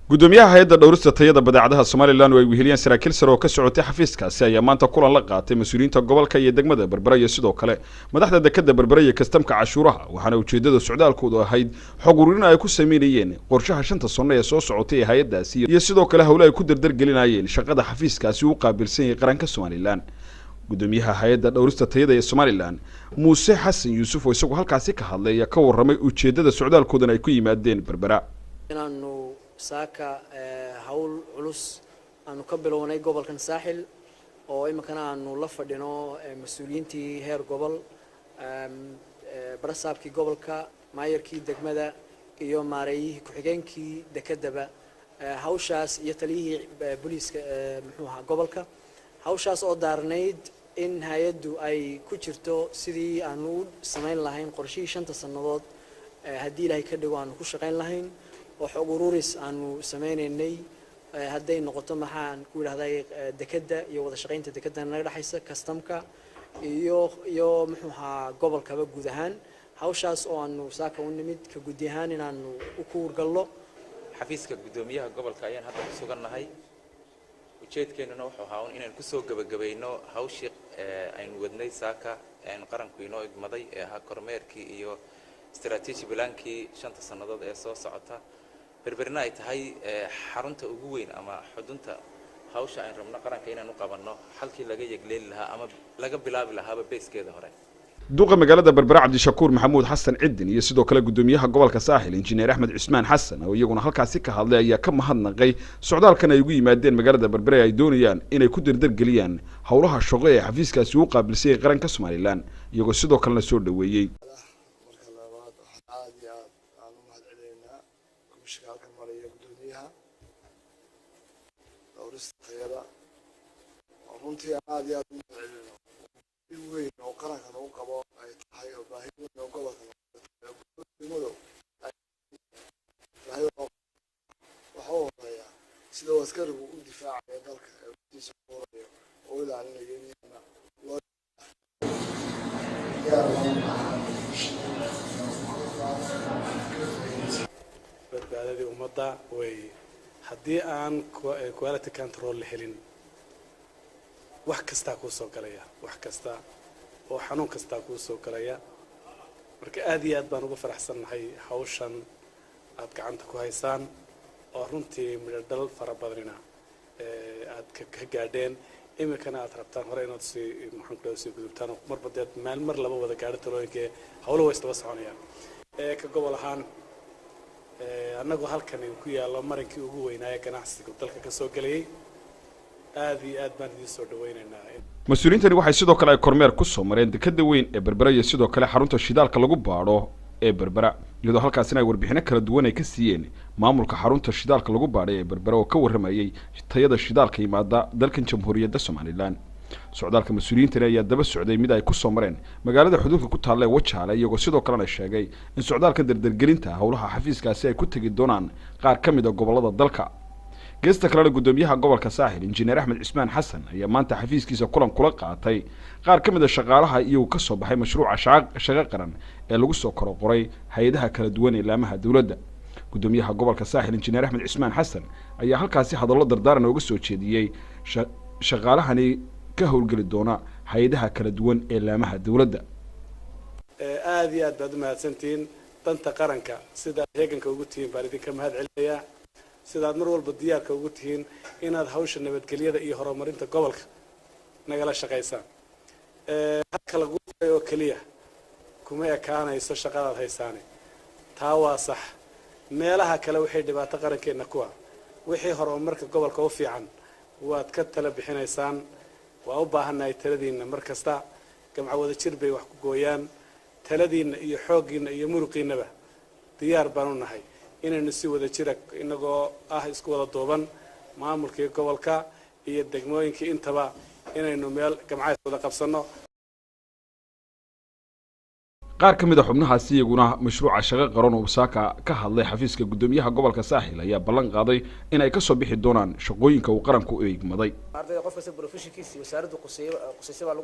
Gudoomiyaha hay-adda dhowrista tayada badeecadaha Somalilan oo ay weheliyeen saraakiil sare oo ka socotay xafiiskaasi ayaa maanta kulan la qaatay mas-uuliyiinta gobolka iyo degmada Berbera iyo sidoo kale madaxda dekadda Berbera iyo kastamka cashuuraha, waxaana ujeedada socdaalkoodu ahayd xog ururin ay ku sameynayeen qorshaha 5-ta sano ee soo socotay ee hay-addaasi iyo sidoo kale howle ay ku dardargelinayeen shaqada xafiiskaasi u qaabilsan yahay qaranka Somalilan. Gudoomiyaha hay-adda dhowrista tayada ee Somalilan, Muuse Xasan Yuusuf, oo isagu halkaasi ka hadlay, ayaa ka warramay ujeedada socdaalkoodan ay ku yimaadeen Berbera. Inaanu saaka hawl culus aanu ka bilownay gobolkan Saaxil oo iminkana aanu la fadhino mas-uuliyiintii heer gobol, barasaabkii gobolka, maayarkii degmada iyo maareeyihii ku-xigeenkii dekedaba hawshaas iyo taliyihii booliiska, muxuu ahaa, gobolka, hawshaas oo daarnayd in hay-addu ay ku jirto sidii aanu u samayn lahayn qorshihii 5-ta sannadood, haddii Ilaahay ka dhigo, aanu ku shaqayn lahayn, oo xog ururis aanu sameynaynay, hadday noqoto, maxaan ku yidhahday, dekedda iyo wada shaqaynta dekedda naga dhexaysa, kastamka iyo muxuu ahaa gobolkaba guud ahaan. Hawshaas oo aanu saaka u nimid ka guddi ahaan inaanu u kuurgallo. Xafiiska guddoomiyaha gobolka ayaan hadda ku sugannahay. Ujeedkeennuna wuxuu ahaa un inaan kusoo gebagabayno hawshii aynu wadnay saaka qaranku inoo igmaday ee ahaa kormeerkii iyo strategy plankii 5-ta sannadood ee soo socota. Berberina ay tahay xarunta ugu weyn ama xudunta hawsha aynu rabno qaranka inaan u qabanno, halkii laga yegleeli lahaa ama laga bilaabi lahaaba basekeeda hore. Duqa magaalada Berbera, Cabdishakuur Maxamuud Xasan Cidin, iyo sidoo kale guddoomiyaha gobolka Saaxil, Injineer Axmed Cismaan Xasan, oo iyaguna halkaasi ka hadlay, ayaa ka mahadnaqay socdaalkan ay ugu yimaadeen magaalada Berbere ee ay doonayaan inay ku dardargeliyaan howlaha shaqo ee xafiiskaasi u qaabilsayay qaranka Somalilan, iyagoo sidoo kalena soo dhaweeyey. Marka labaad, waxaan aada iyo aad aan u mahad celinaynaa komishinka halkan maraya, guddoomiyaha dhowrista tayada, oo runtii aan aada iyo aada u mahad celinayno. Baahi weyn oo qarankan uu qabo ay tahay, oo baahi weyn oo gobolkan degmadu baahi waxa u horeeya sida uu askarigu u difaacayo dalka ee watiisa quurayo oo u ilaalinayo iyana loo diyaar loo ahaa Badbaadadii ummadda way. Haddii aan quality control la helin, wax kastaa kuu soo galaya, wax kasta oo xanuun kastaa kuu soo galaya. Marka aad iyo aad baan uga faraxsannahay hawshan aad gacanta ku haysaan, oo runtii midho dhal fara badanina aad ka gaadheen, iminkana aad rabtaan hore inaad sii, maxaan ku dhahay, sii gudubtaan. Marba deed meel mar laba wada gaadho talooyinka hawlo way isdaba soconayaan. Ka gobol ahaan, annagoo halkan ku yaallo marinkii ugu weynaaye ganacsiga dalka ka soo gelayay, aad iyo aad baan idiin soo dhawaynaynaa. Mas-uuliyiintani waxay sidoo kale ay kormeer ku soo mareen dekada weyn ee Berbera iyo sidoo kale xarunta shidaalka lagu baadho ee Berbera, iyadoo halkaasina ay warbixino kala duwan ay ka siiyeen maamulka xarunta shidaalka lagu baadhay ee Berbera oo ka warramayay tayada shidaalka yimaada dalkan Jamhuuriyadda Somalilan. Socdaalka mas-uuliyiintani ayaa daba socday mid ay ku soo mareen magaalada xuduudka ku taalla ee Wajaale, iyagoo sidoo kalena sheegay in socdaalka dardargelinta howlaha xafiiskaasi ay ku tegi doonaan qaar ka mid a gobollada dalka. Geesta kalena, guddoomiyaha gobolka Saaxil, Injineer Axmed Cismaan Xasan, ayaa maanta xafiiskiisa kulan kula qaatay qaar ka mid a shaqaalaha iyagu ka soo baxay mashruuca Shaqo Qaran ee lagu soo koro qoray hay-adaha kala duwan ee laamaha dowladda. Guddoomiyaha gobolka Saaxil, Injineer Axmed Cismaan Xasan, ayaa halkaasi hadallo dardaaran ooga soo jeediyey shaqaalahani ka howlgeli doona hay-adaha kala duwan ee laamaha dowladda. Aada iyo aad baad u mahadsantihiin. Danta qaranka sidaad heeganka ugu tihiin baan idinka mahad celinayaa, sidaad mar walba diyaarka ugu tihiin inaad hawsha nabadgelyada iyo horumarinta gobolka nagala shaqaysaan. Halka lagu qoray oo keliya kuma ekaanayso shaqadaad haysaane, taa waa sax. Meelaha kale waxay dhibaato qarankeenna kuwa wixii horumarka gobolka u fiican waad ka tala bixinaysaan. Waa u baahannahay taladiinna mar kasta. Gamca wada jir bay wax ku gooyaan. Taladiinna iyo xooggiinna iyo muruqiinnaba diyaar baan u nahay inaynu si wada jira, inagoo ah isku wada duuban, maamulkii gobolka iyo degmooyinkii intaba, inaynu meel gamcays wada qabsanno. Qaar ka mid a xubnahaasi iyaguna mashruuca Shaqo Qaran oo saaka ka hadlay xafiiska guddoomiyaha gobolka Saaxil ayaa ballan qaaday in ay kasoo bixi doonaan shaqooyinka uu qaranku u igmaday. Ardayda qof kasta professionkiisi wasaaraddu quseeyo quseysay baa lagu